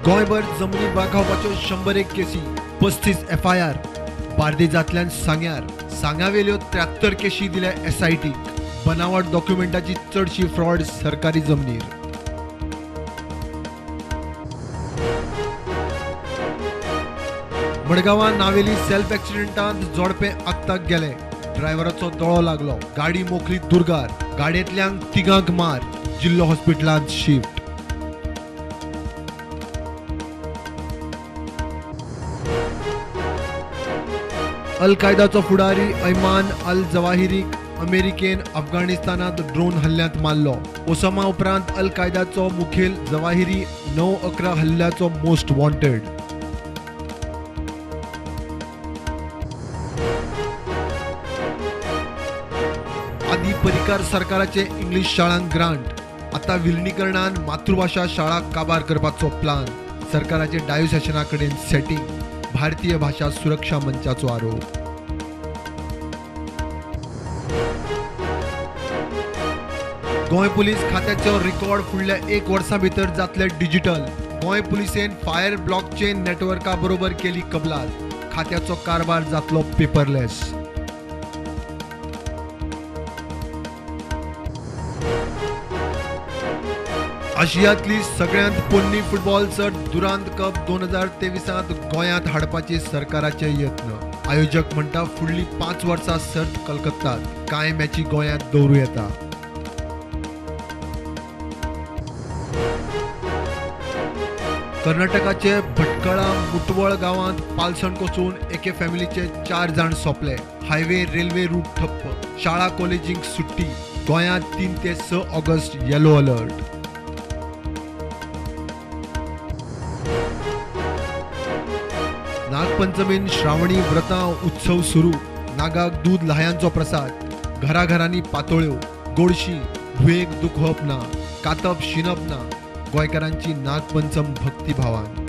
गोंयभर जमनी वाखावपाच्यो 101 केसी, 35 FIR. बार्देजांतल्यान सांग्यार, सांग्यावेल्यो 73 केशी दिल्या SIT. बनावट डॉक्युमेंटाची चडशी फ्रॉड सरकारी जमनीर. मडगांवां नावेली सेल्फ एक्सिडेंटांत जोडपें आक्ताक गेलें. ड्रायव्हराचो दोळो लागलो. गाडी मोखली दुर्गार. गाडयेंतल्यान तिगांक मार. जिल्लो हॉस्पिटलांत शिफ्ट. अल कायदाचो फुडारी ऐमान अल जवाहिरीक अमेरिकेन अफगाणिस्तानात ड्रोन हल्ल्यांत मारलो. ओसामा उपरांत अल कायदाचो मुखेल जवाहिरी 9/11 हल्ल्याचो मोस्ट वॉन्टेड. आदी परिकार सरकाराचे इंग्लीश शाळांक ग्रांट. आता विलिनीकरणान मातृभाशा शाळा काबार करपाचो प्लान. सरकाराचे डायोसेशना कडेन सेटिंग. भारतीय भाशा सुरक्षा मंचाचो आरोप. गोंय पुलीस खात्याचो रिकॉर्ड फुडल्या 1 वर्सां भितर जातले डिजिटल. गोंय पुलिसेन फायर ब्लॉकचेन नेटवर्का बरोबर केली कबलात. खात्याचो कारभार जातलो पेपरलेस. आशियांतली सगळ्यांत पोन्नी फुटबॉल सर्त दुरांत कप 2023 गोंयांत हाडपाचे सरकाराचे यत्न. आयोजक म्हणटा फुडली 5 वर्सां सर्त कलकत्तात. कांय मॅची गोंयांत दवरूं येता. कर्नाटकाचे भटकळा मुटवळ गांवांत पालसण कोसळून एके फॅमिलीचे 4 जाण सोंपले. हायवे रेल्वे रूट ठप्प. शाळा कॉलेजींक सुट्टी. गोंयांत 3 ते 6 ऑगस्ट येलो अलर्ट. नागपंचमीन श्रावणी व्रतां उत्सव सुरू. नागाक दूद ल्हायांचो प्रसाद. घराघरांनी पातोळ्यो, गोडशी. भुंयेक दुखोवप ना, कातप शिनप ना. गोंयकारांची नागपंचम भक्तिभावान.